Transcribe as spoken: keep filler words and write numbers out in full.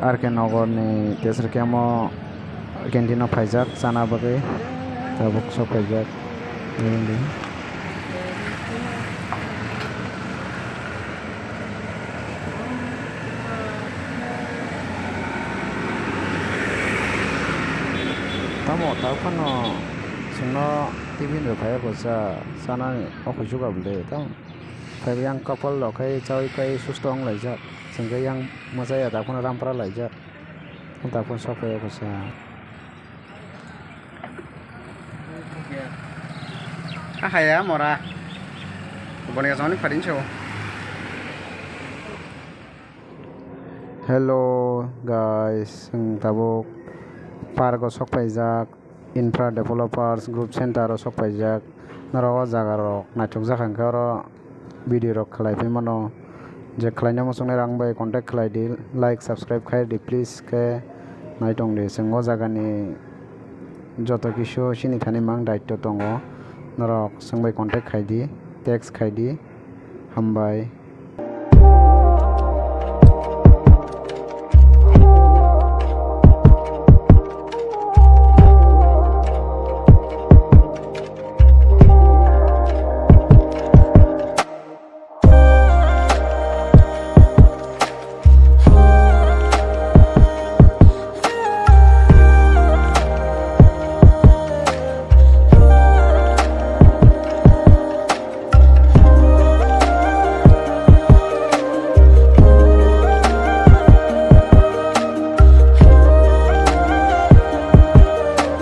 R K Nogor ni Tesar Kemo canteen o phaijak chana bagwi, tabuk sok phaijak. Tamo ta phano chwngno tiffin rw phaiya bo cha, chanani o khuisuk abole tamo. Phaiba yang couple rok khai chawi kai susto wng laijak, chwng khe yang mwchaya ta phano rampra laijak, ta phano sok phaiya bo cha. Ahaya mora. Boni kasong ni pharing sao. Hello guys, chwng tabuk park o sok phaijak, Infra Developers Group Center o sok phaijak. Norok o jaga rok naithok jak hwnkhe oro video rok khlai phi mano. Je khlaina muchungnai rang bai contact khlai di, like subscribe khai di please khe nai tong di. Chwng o jaga ni joto kisu chini thani mang daityo tongo. Norok chwng bai contact khai di, text khai di. Hambai.